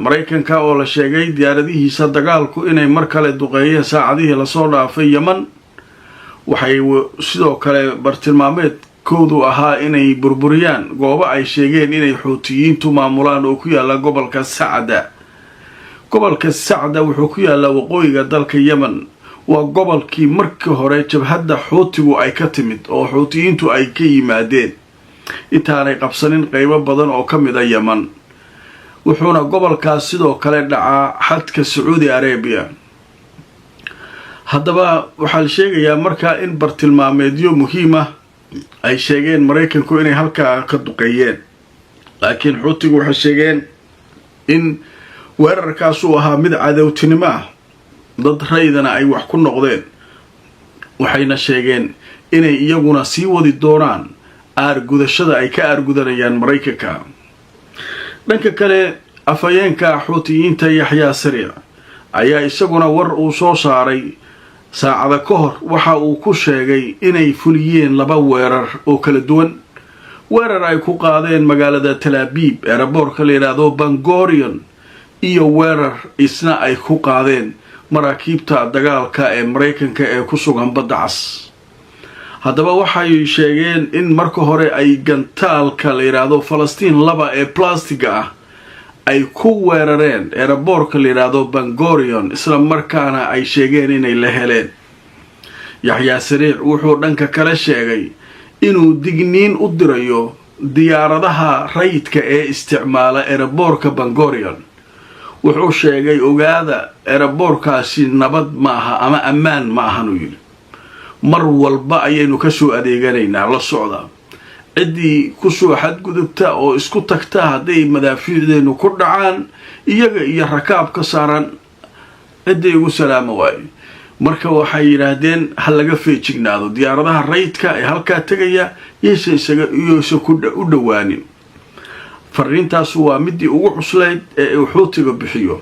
Maraykanka oo la sheegay diyaaradihiisa dagaalku inay mar kale duqeeyeen saacadihii lasoo dhaafay Yeman. Waxay sidoo kale bartilmaameedkoodu ahaa inay burburiyaan goobo ay sheegeen inay Xuutiyiintu maamulaan oo ku yaala gobolka Sacda. Gobolka Sacda wuxuu ku yaalaa waqooyiga dalka Yemen. Waa gobolkii markii hore jabhadda Xuutigu ay ka timid oo Xuutiyiintu ay ka yimaadeen intaanay qabsanin qeybo badan oo ka mid a Yeman. Wuxuuna gobolkaas sidoo kale dhacaa xadka Sacuudi Arabiya. Haddaba waxaa la sheegayaa markaa in bartilmaameedyo muhiim ah ay sheegeen Maraykanku inay halkaa ka duqeeyeen, laakiin Xuutigu waxay sheegeen in weerarkaasuu ahaa mid cadowtinimo ah, dad raydana ay wax ku noqdeen. Waxayna sheegeen inay iyaguna sii wadi doonaan aargudashada ay ka aargudanayaan Maraykanka. Dhanka kale, afhayeenka Xuutiyiinta Yaxyaa Sariic ayaa isaguna war uu soo saaray saacada ka hor waxa uu ku sheegay inay fuliyeen laba weerar oo kala duwan: weerar ay ku qaadeen magaalada Talaabiib, airportka la yidhaahdo Bangorion, iyo weerar isna ay ku qaadeen maraakiibta dagaalka ee Maraykanka ee ku sugan Badda Cas. Haddaba waxay sheegeen in marka hore ay gantaalka la yidhaahdo Falastiin 2 ee blastiga ah ay ku weerareen airportka la yidhaahdo Bangorion, isla markaana ay sheegeen inay la heleen. Yaxyaa Sariic wuxuu dhanka kale sheegay inuu digniin u dirayo diyaaradaha rayidka ee isticmaala airportka Bangorion. Wuxuu sheegay, "Ogaada, airportkaasi nabad ma aha ama ammaan ma ahanuu yidhi. Mar walba ayaynu kasoo adeeganaynaa, la socda. Ciddii kusoo xadgudubta oo isku tagta, hadday madaafiicdeenu ku dhacaan, iyaga iyo rakaab ka saaran ciddii ugu salaama waayo." Marka waxay yidhaahdeen ha laga feejignaado diyaaradaha rayidka ee halkaa tegaya, yaysa isaga iyaysa u dhowaanin. Fariintaasu waa midii ugu cuslayd ee uu Xuutiga bixiyo.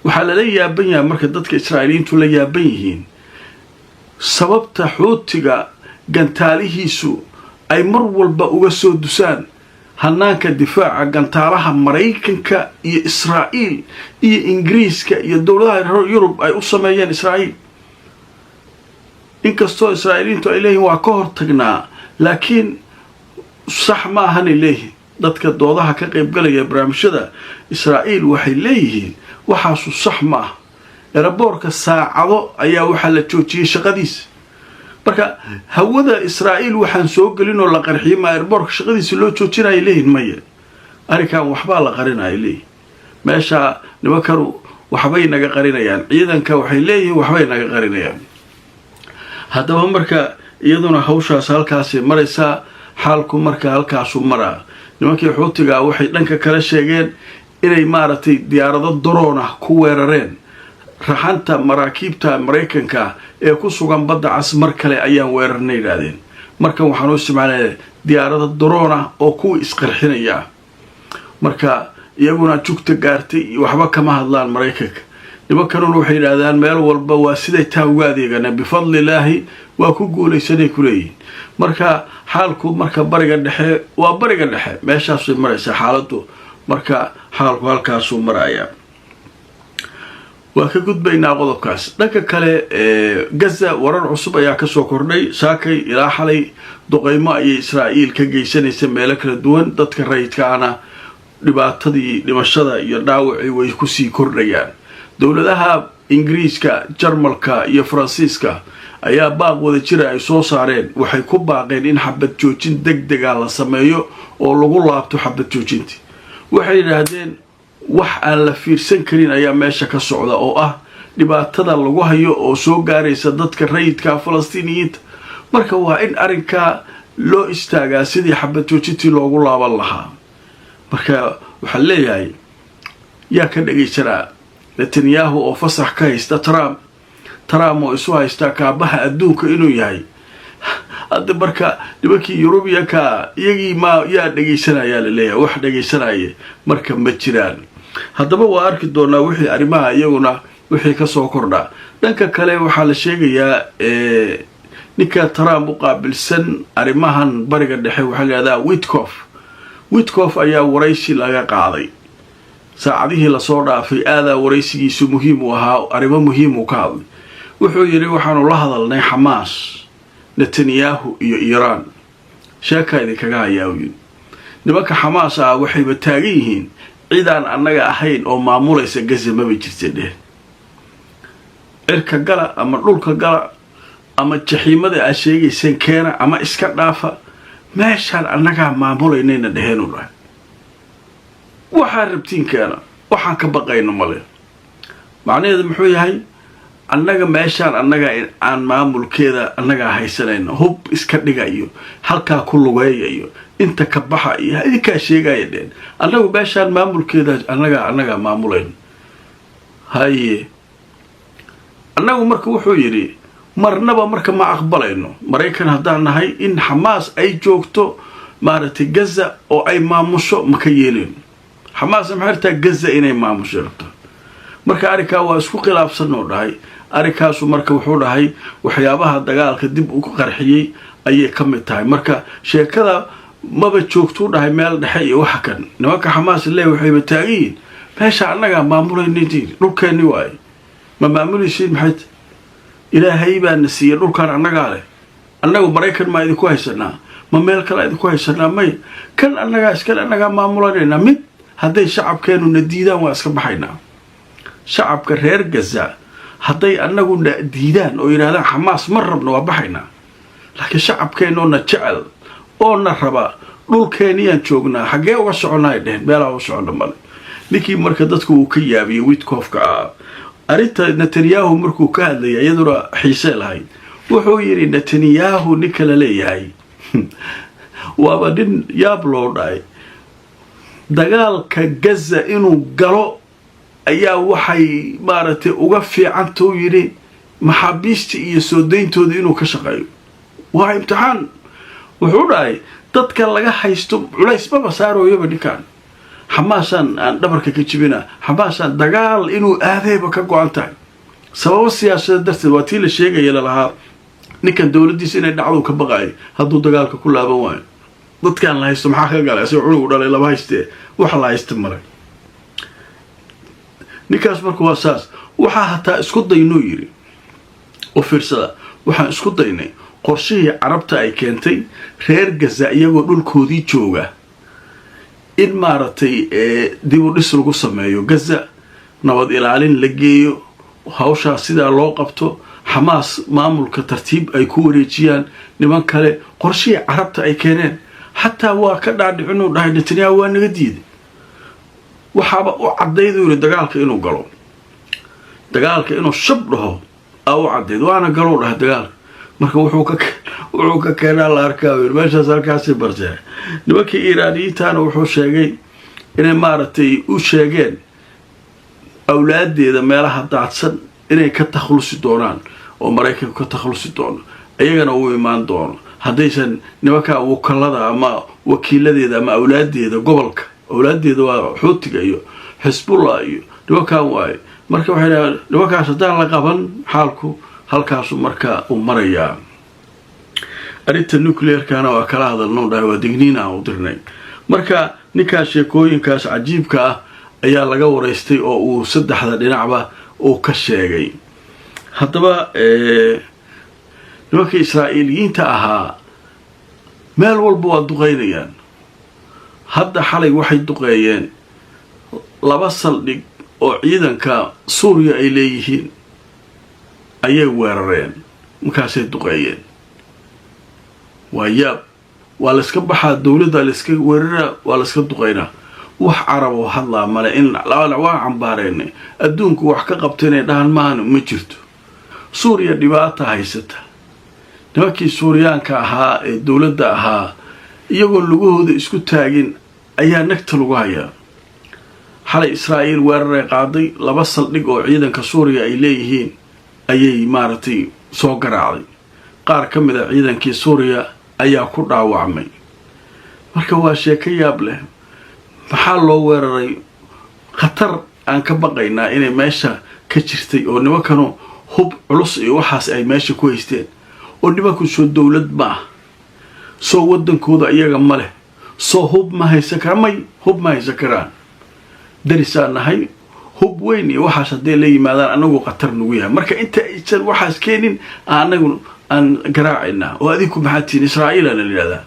Waxaa lala yaaban yahay marka dadka Israa'iiliyiintu la yaaban yihiin sababta Xuutiga gantaalihiisu ay mar walba uga soo dusaan hanaanka difaaca gantaalaha Maraykanka iyo Israa'iil iyo Ingiriiska iyo dowladaha Yurub ay u sameeyeen Israa'iil. Inkastoo Israa'iiliyiintu ay leeyihin waa ka hortagnaa, laakiin sax ma ahanay leeyihin dadka doodaha ka qaybgalaya barnaamijyada Israa'iil. Waxay leeyihiin waxaasu sax ma ah. Airportka saacado ayaa waxaa la joojiyey shaqadiisa. Marka hawada Israa'iil waxaan soo gelin oo la qarxiyey, ma airportka shaqadiisa loo joojinaya leeyihin? Maya, arrinkan waxbaa la qarinaya leeyihin. Meesha nimankanu waxbay naga qarinayaan. Ciidanka waxay leeyihiin waxbay naga qarinayaan. Haddaba marka iyaduna hawshaas halkaasay maraysaa, xaalku marka halkaasu maraa. Nimankii Xuutigaa waxay dhanka kale sheegeen inay maaragtay diyaarado drone ah ku weerareen raxanta maraakiibta Maraykanka ee ku sugan Badda Cas. Mar kale ayaan weerarnay, yidhaahdeen. Markan waxaan u isticmaalaya diyaarado drone ah oo kuwa isqarxinaya ah. Marka iyaguna jugta gaartay waxba kama hadlaan Maraykanka. Nimankanuna waxay yidhaahdaan meel walba waa siday taa uga adeegana, bifadlilaahi waa ku guulaysanay kuleeyihin. Marka xaalku marka Bariga Dhexe waa Bariga Dhexe, meeshaasay maraysaa xaaladdu. Marka xaalku halkaasuu marayaa. Waa ka gudbaynaa qodobkaas. Dhanka kale, Gaza warar cusub ayaa kasoo kordhay. Saakay ilaa xalay duqeymo ayay Israa'iil ka geysanaysa meelo kala duwan. Dadka rayidkaana dhibaatadii dhimashada iyo dhaawacii way kusii kordhayaan. Dowladaha Ingiriiska, Jarmalka iyo Faransiiska ayaa baaq wada jira ay soo saareen waxay ku baaqeen in xabad joojin deg dega la sameeyo oo lagu laabto xabad joojintii. Waxay yidhaahdeen wax aan la fiirsan karin ayaa meesha ka socda oo ah dhibaatada lagu hayo oo soo gaaraysa dadka rayidka Falastiiniyiinta. Marka waa in arrinkaa loo istaagaa sidii xabad joojintii loogu laaban lahaa. Marka waxaan leeyahay, yaa ka dhegaysanaa Netanyahu oo fasax ka haysta Trump, Trump oo isu haystaa kaabaha adduunka inuu yahay hadda? Marka nimankii Yurubiyanka iyagii ma yaa dhegaysanayaa la leeyahay? Wax dhegaysanaya marka ma jiraan. Haddaba waa arki doonaa wixii arrimaha iyaguna wixii kasoo kordha. Dhanka kale, waxaa la sheegayaa ninka Trump u qaabilsan arrimahan Bariga Dhexe, waxaa la yihahdaa Witkoff. Witkoff ayaa waraysi laga qaaday. Saacadihii lasoo dhaafay aadaa waraysigiisu muhiim uu ahaa, arrimo muhiim uu ka hadlay. Wuxuu yidhi, waxaanu la hadalnay Xamaas, Netanyahu iyo Iiraan. Sheekaa idinkaga hayaa, uu yidhi. Nimanka Xamaas ah waxayba taagan yihiin, cidaan annaga ahayn oo maamulaysa Gaza maba jirta dheh. Cirka gala ama dhulka gala ama jaxiimada aad sheegayseen keena ama iska dhaafa, meeshaan annagaa maamulaynayna dheheenu dhahay. Waxaa rabtiin keena, waxaan ka baqayno male. Macnaheedu muxuu yahay? Annaga meeshaan annaga aan maamulkeeda annagaa haysanayno. Hub iska dhiga iyo halkaa ku lugeeya iyo inta ka baxa iyo idinkaa sheegaya dheen, annagu meeshaan maamulkeeda annagaa maamulayno. Haye, annagu marka wuxuu yidhi, marnaba marka ma aqbalayno, Maraykan haddaan nahay, in Xamaas ay joogto maaragtay Gaza oo ay maamusho. Ma ka yeeleyno. Xamaas maxay rabtaa? Gaza inay maamusho rabtaa. Marka arrinkaa waa isku khilaafsan oo dhahay arrinkaasu. Marka wuxuu dhahay, waxyaabaha dagaalka dib u qarxiyey ayay ka mid tahay. Marka sheekada maba joogtuu dhahay meel dhexe iyo waxa kan. Nimanka Xamaas le waxayba taagan yihiin, meesha annagaa maamulayna, dhulkeenni waaye, ma maamulaysiin? Maxay? Ilaahay baana siiyey dhulkaan, annagaa leh. Annagu Maraykan maa idinku haysanaa? Ma meel kale idinku haysanaa? May, kan annagaa iskale, annagaa maamulanaynaa. Mid hadday shacabkeenu na diidaan, waa iska baxaynaa. Shacabka reer Gaza hadday annagu na diidaan oo yidhahdaan Xamaas ma rabno, waa baxaynaa. Laakiin shacabkeenoo na jecel oo na raba, dhulkeeniyaan joognaa, xaggee uga soconnaa, ay dheheen? Meelaa uga soconno male. Ninkii marka dadku uu ka yaabiyey, Witkoffka ah, arrinta Netanyahu markuu ka hadlayay iyaduna xiisee lahayd. Wuxuu yidhi, Netanyahu ninka la leeyahay waaba nin yaab loo dhahay. Dagaalka Gaza inuu galo ayaa waxay maaragtay uga fiicanta, uu yidhi, maxaabiista iyo soo dayntooda inuu ka shaqeeyo. Waa imtixaan, wuxuu dhahay. Dadka laga haysto culays maba saarooyaba ninkan. Xamaasaan aan dhabarka ka jibina, Xamaasaan dagaal inuu aadayba ka go-an tahay sababo siyaasadeed darteed. Waa tii la sheegaya lalahaa ninkan dowladdiisa inay dhacdu ka baqaayo hadduu dagaalka ku laaban waayo. Dadkaan la haysto maxaa ka galay? Asagoo cunugu dhalay lama haystee, wax la haysta male ninkaas. Marka waa saas. Waxaa hataa isku daynuu yidhi, u fiirsada, waxaan isku daynay qorshihii Carabta ay keentay, reer Gaza iyagoo dhulkoodii jooga in maaragtay dib u dhis lagu sameeyo Gaza, nabad ilaalin la geeyo, hawshaas sidaa loo qabto, Xamaas maamulka tartiib ay ku wareejiyaan niman kale. Qorshihii Carabta ay keeneen xataa waa ka dhaadhicinuu dhahay, Netanyahu waa naga diiday. Waxaaba u caddayduu yidhi dagaalka inuu galo, dagaalka inuu shab dhaho aa u caddayd, waana galow dhahay dagaalka. Marka wuxuu ka keenaa la arkaa, yidhi. Meeshaas halkaasii bartee. Nimankii Iiraaniyiintaana wuxuu sheegay inay maaragtay u sheegeen awlaadeeda meelaha daadsan inay ka takhalusi doonaan oo Maraykanku ka takhalusi doono, iyagana uu imaan doono haddaysan nimankaa wakalada ama wakiiladeeda ama awlaadeeda gobolka. Awlaadeeda waa Xuutiga iyo Xisbullah iyo nimankan waaye. Marka waxay dhahaan, nimankaas haddaan la qaban, xaalku halkaasu marka uu marayaa. Arrinta nuclearkana waa kala hadalnoo dhahay, waa digniin aan u dirnay. Marka ninkaas sheekooyinkaas cajiibka ah ayaa laga waraystay oo uu saddexda dhinacba uu ka sheegay. Haddaba nimankii Israa'iiliyiinta ahaa meel walba waa duqeynayaan. Hadda xalay waxay duqeeyeen laba saldhig oo ciidanka Suuriya ay leeyihiin ayay weerareen, markaasay duqeeyeen. Waa yaab. Waa layska baxaa, dowladda layska weeraraa, waa layska duqeynaa. Wax Carab oo hadlaa male. In waa cambaareynay, adduunku wax ka qabta inay dhahan maahan, ma jirto. Suuriya dhibaata haysata. Nimankii Suuriyaanka ahaa ee dowladda ahaa, iyagoo lugahooda isku taagin ayaa nagta lagu hayaa. Xalay Israa'iil weeraray qaaday, laba saldhig oo ciidanka Suuriya ay leeyihiin ayay maaragtay soo garaacday. Qaar ka mid a ciidankii Suuriya ayaa ku dhaawacmay. Marka waa sheeko yaab leh. Maxaa loo weeraray? Khatar aan ka baqaynaa inay meesha ka jirtay oo nimankanu hub culus iyo waxaas ay meesha ku haysteen. Oo nimanku soo dowlad ma ah? Soo waddankooda iyaga ma leh? Soo hub ma haysan karaa? May, hub ma haysan karaan. Darisaan nahay, hub weyn iyo waxaas hadday la yimaadaan, anagu khatar nagu yahay. Marka inta aysan waxaas keenin, anagu aan garaacaynaa. Oo adinku maxaa tihiin? Israa'iilana la yidhahdaa.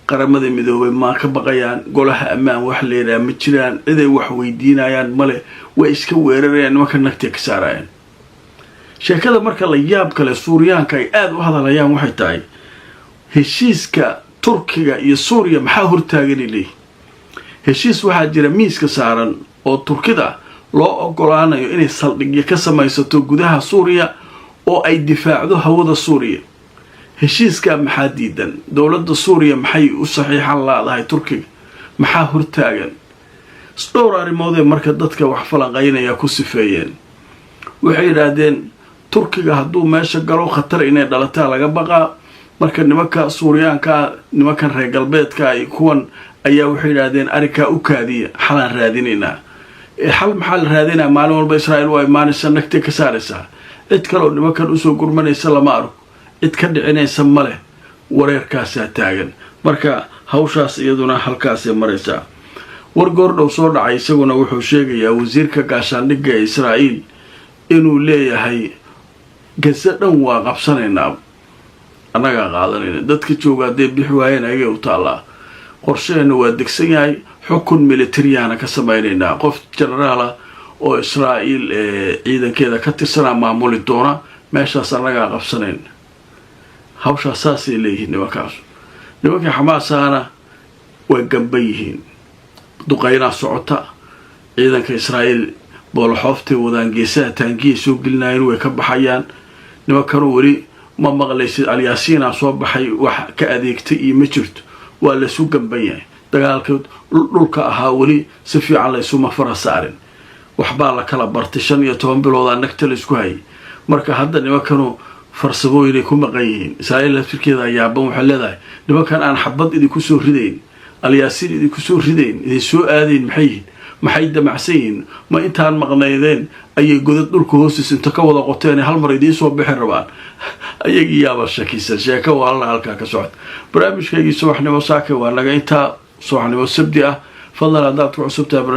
Qaramada Midoobay maa ka baqayaan? Golaha Ammaan wax la yidhaha ma jiraan, ciday wax weydiinayaan male. Way iska weerarayaan nimanka, nagtay ka saarayaan sheekada. Marka la yaab kale Suuriyaanka ay aada u hadalhayaan waxay tahay heshiiska Turkiga iyo Suuriya maxaa hortaaganay leeyihin. Heshiis waxaa jira miiska saaran oo Turkida loo ogolaanayo inay saldhigyo ka samaysato gudaha Suuriya oo ay difaacdo hawada Suuriya. Heshiiskaa maxaa diidan? Dowladda Suuriya maxay u saxiixan laadahay Turkiga? Maxaa hortaagan? Dhowr arrimoodee marka dadka wax falanqaynaya ku sifeeyeen. Waxay yidhaahdeen, Turkiga hadduu meesha galo, khatar inay dhalataa laga baqaa. Marka nimanka Suuriyaankaa, nimankan reer galbeedka iyo kuwan ayaa waxay yidhaahdeen, arrinkaa u kaadiya, xalaan raadinaynaa. Xal maxaa la raadinaa? Maalin walba Israa'iil waa imaanaysa, nagtay ka saaraysaa. Cid kaloo nimankan usoo gurmanaysa lama arko, cid ka dhicinaysa ma leh. Wareerkaasaa taagan. Marka hawshaas iyaduna halkaasay maraysaa. War goordhow soo dhacay isaguna wuxuu sheegayaa wasiirka gaashaandhigga ee Israa'iil inuu leeyahay, Gaza dhan waa qabsanaynaa, annagaa qaadanayna, dadka jooga hadday bixi waayeen ayagay u taallaa, qorshaheenna waa degsan yahay, xukun militariyaana ka samaynaynaa, qof generaala oo Israa'iil ciidankeeda ka tirsanaa maamuli doona meeshaas, annagaa qabsanayn hawshaas. Saasay leeyihiin nimankaas. Nimankii Xamaasaana way gamban yihiin, duqaynaa socota. Ciidanka Israa'iil booloxooftay wadaan, geesaha taangiyay soo gelinayeen, way ka baxayaan nimankanu. Weli ma maqlaysid Alyaasiinaa soo baxay wax ka adeegtay iyo ma jirto. Waa laysu gamban yahay. Dagaalka dhulka ahaa weli si fiican laysuma fara saarin, waxbaa la kala bartay. 15 biloodaa nagta laysku hayay. Marka hadda nimankanu farsamooyinay ku maqan yihiin. Israa'iil laftirkeeda yaaban, waxay leedahay, nimankan aan xabad idinku soo ridayn, Alyaasiin idinku soo ridayn, idin soo aadayn, maxay yihiin? Maxay damacsan yihiin? Ma intaan maqnaydeen ayay godad dhulka hoostiis inta ka wada qoteen hal mar idiin soo bixi rabaan? Ayagii yaaba shakisan. Sheeko waalana halkaa ka socota. Barnaamijkaygii subaxnimo saaka waa naga intaa, subaxnimo Sabdi ah. Fadlan haddaad ku cusubtahay